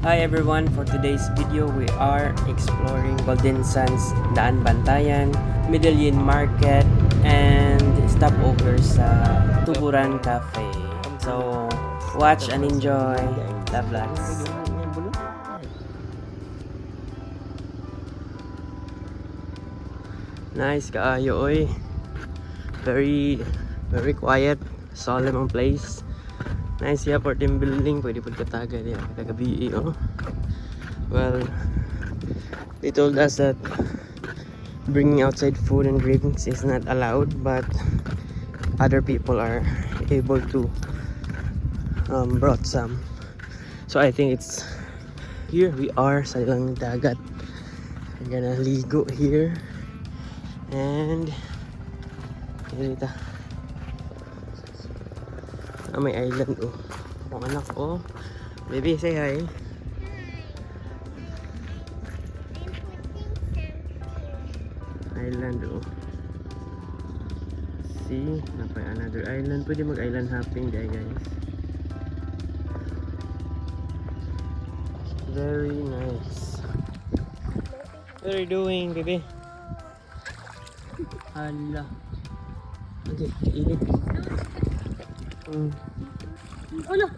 Hi everyone, for today's video we are exploring Golden Sands, Daanbantayan, Medellin Market, and stopover sa Tuburan Cafe. So, watch and enjoy the vlogs. Nice kaayo oy. Very very quiet, solemn ang place. Nice siya for team building, pwede pud kataga diya, kagabi oh. Well, they told us that bringing outside food and drinks is not allowed, but other people are able to brought some. So I think it's here we are sa ilang dagat. We're gonna ligo here and dito. Ah, may island oh. Akong anak oh. Baby, say hi. Island oh. See, napay another island. Pwede mag-island hopping there, guys. Very nice. What are you doing, baby? Hala. Okay, init. Ulo!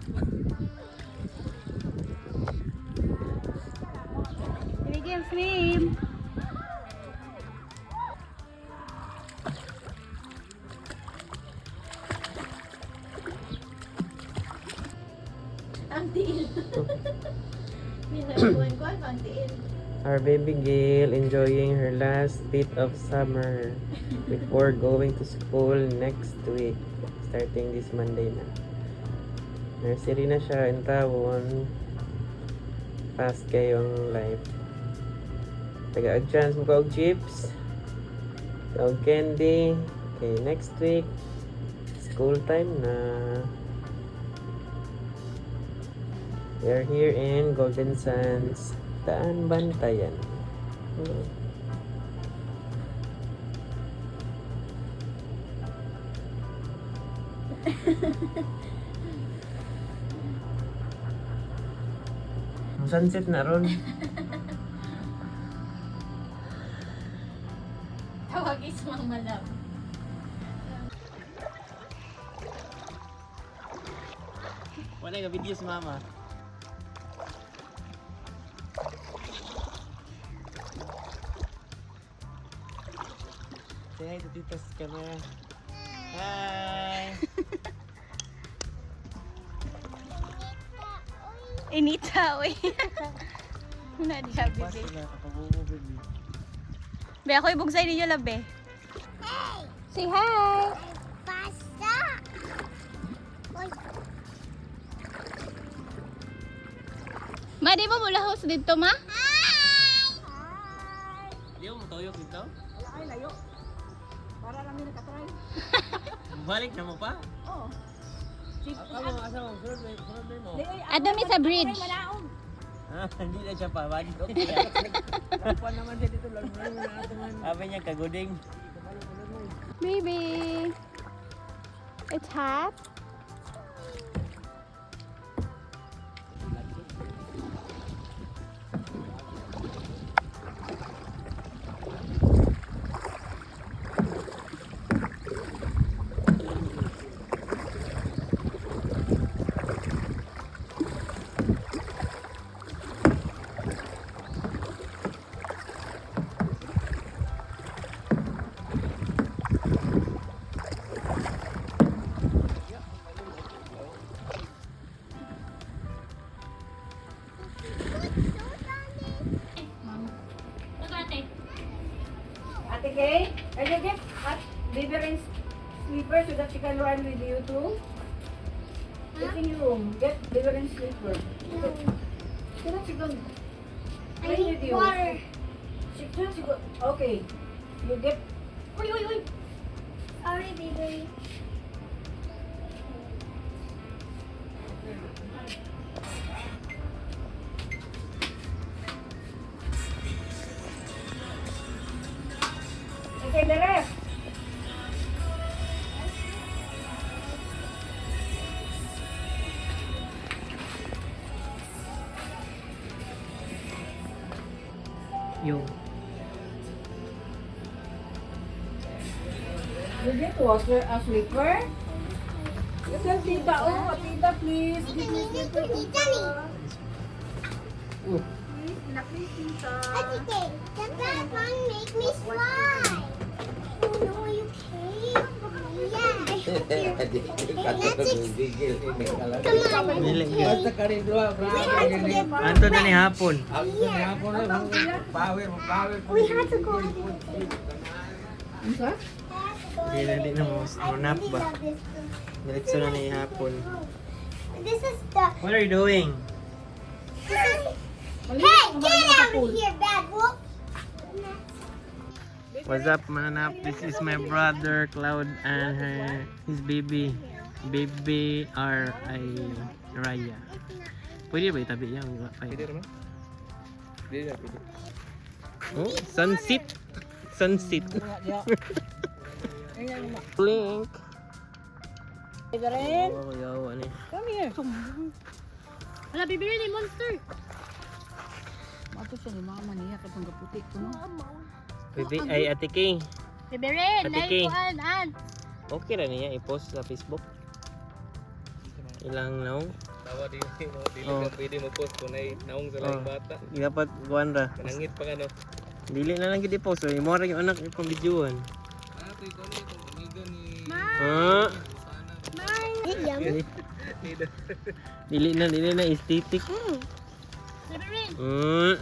We can swim. Ang tiil. Minabuan ko ang tiil. Our baby Gail enjoying her last bit of summer before going to school next week. Starting this Monday na. Nursery na siya in taon. Fast kayong life. Taga chance mo ka og chips. Og candy. Okay, next week school time na. We are here in Golden Sands, Daanbantayan. Ang sunset na ron. Tawag is Mama Love. Wala ka video si mama. Say hi to Tita's camera. Hi! Inita, oy. Wala di siya, bebe. Basta na, kapabubo, baby. Be, ako ibugsay ninyo, love, be. Say hi! Basta. Uy, Ma, di ba mula house dito, ma? hi! Di mo tuyok dito? Ay, layo. Para lang may nakatry. Balik na mo pa? Oo. Asa mo, asa mo, sunod mo, sunod mo. Ato mi sa bridge. Manaog. Ah, hindi na siya pa. Balik. Pa naman siya dito lang lang na ato man. Sabi niya, kaguding. Baby! It's hot. Ate Kay, can you get at baby rinse slipper so that she can run with you too? It's in your room. Get baby rinse slipper. So that she can I play with need you. water. She go. Okay. You get Uy, uy, uy! Sorry, baby. Okay, the rest. Yo. You get water, a slipper? You tell tita, oh, tita, please. Give me slipper, tita. Oh. Please, please, tita. Okay, the bad one make me fly. Oh no, are you okay? Yeah, I hope you're okay. Come on. Dili gyud. We had to get Anto na ni hapon. We had to go to the Unsa? Di na di na mo nap ba? Diretso na ni hapon. This is the What are you doing? this is Hey, get out of here, bad wolf. What's up, mananap? This is my brother Cloud and his baby. Baby R I Raya. Pwede ba itabi yan? Wala pa. Pwede naman. Pwede na, pwede. Oh, sunset. Sunset. Blink. Baby Ren, Oh, yawa ni. come here. Wala, bibili ni monster. Mato siya ni mama niya kay panggaputi ko no. Baby, ay Ate King. Bibirin, Ate dahil Kay. kuan, an. Okay ra niya i-post sa Facebook. Ilang naong. Tawa di mo, dili Oh. ka pwede mo post kung nay naong sa laing Oh. bata. Dapat kuan ra. Manangit pa ka no. Dili na lang gid i-post. Imo ra yung anak ipang videoan. Ah, ito ikaw ni itong amigo ni Ah. Yum. Nida. Dili na aesthetic. Bibirin,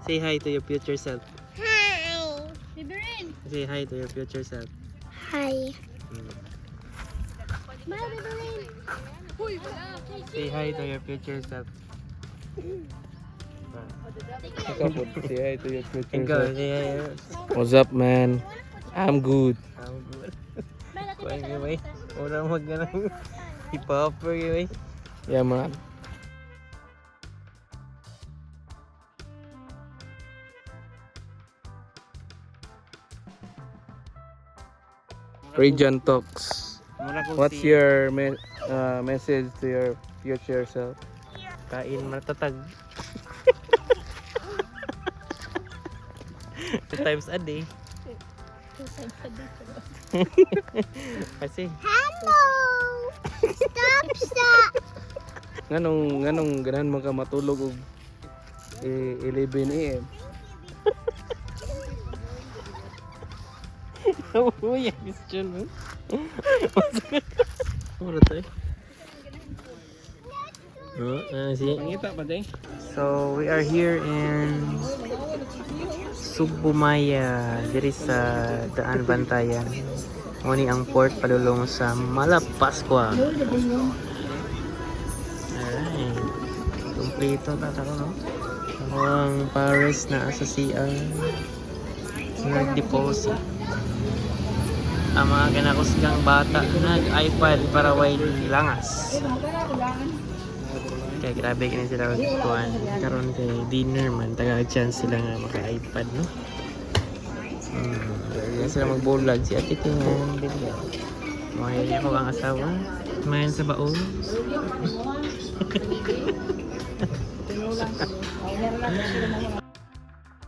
Say hi to your future self. Hi. bibirin. Say hi to your future self. Hi. Ma, bibirin. Uy, wala. Say hi to your future self. Ikaw po, say hi to your future Ikaw, say hi. What's up, man? I'm good. I'm good. Kuan gyud bay. Ora mag ganang hip-hopper gyud bay. Yeah, man. Region Talks. Mura kog What's si your message to your future self? Kain matatag. Two times a day. Kasi Hello. Stop, stop. Nganong ganahan man ka matulog og 11 AM? Uy, question mo. Mura to eh. Oh, see? Pangita pa day. So, we are here in Sugbumaya, diri sa Daan Bantayan. Muni ang port padulong sa Malapascua. Alright. Kompleto ta karon no. Ako ang Paris na sa CR. Nag-deposit. Ang mga ganakusgang bata nag-iPad para way langas. Kaya grabe kini sila kuan. Karon kay dinner man taga chance sila nga maka-iPad no. Yan sila magbulag si Ate King and May ako ang asawa. Mayan sa baon.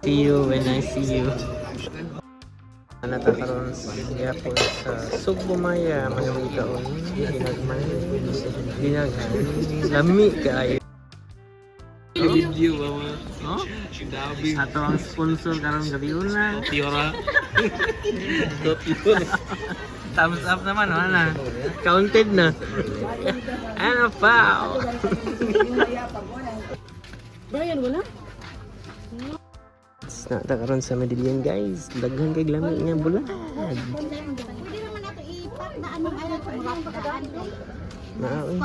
See you when I see you. Ano ta karon gyapon sa Sugbumaya mga kaon ginagmay ginaghan lami kaayo. Video ba mga? Oh? Dabi. Ato ang sponsor karon gabi una. Tiora. Thumbs up naman, wala na. Counted na. Ano pa? Brian, wala? Na ta karon sa Medellin guys. Daghan kay lami nga bulag. Pwede naman nato ipakdaan ng ano kung daan. Naa oy.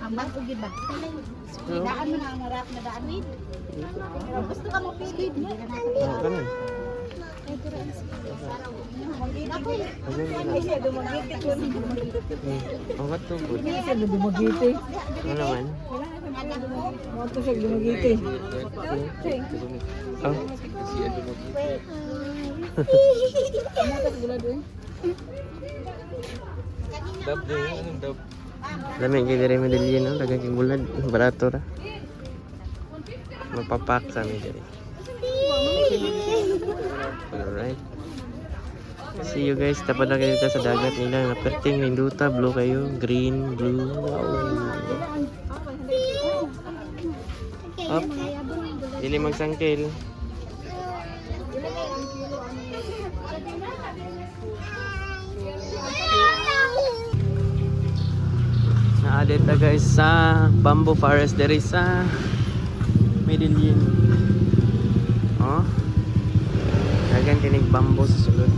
Ang bago gid ba? Daan mo na ang rap na daan. Gusto ka mo pili. Oh, kanan. Ay siya dumagiti ko. Oh, what to good. Siya dumagiti. Ano naman? Mato siya dumagiti. Oh. Dab din, anong dab? Lami kay diri Medellin no, daghan kay bulad, barato ra. Mapapak sa mi diri. Alright. See you guys. Tapat na kayo dito sa dagat nila. Naperting rinduta. Blue kayo. Green, blue. Wow. Up. Dili magsangkil. Naa ta, guys, sa Bamboo Forest diri sa Medellin. Oh. Dagan kinig bamboo sa sulod.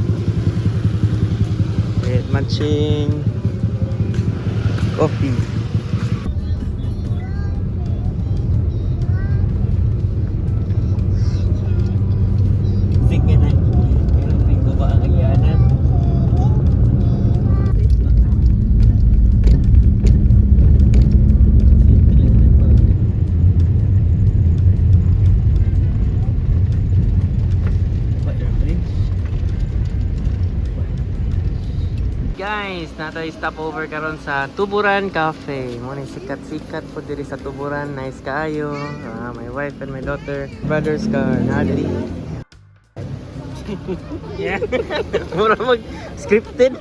With matching coffee. Sige na. Pero ba ang agyanan? Guys, naa tay stopover karon sa Tuburan Cafe. Mao ni sikat-sikat po diri sa Tuburan. Nice kaayo. Ah, my wife and my daughter, brother's car, naa diri. Yeah. Mura mag scripted.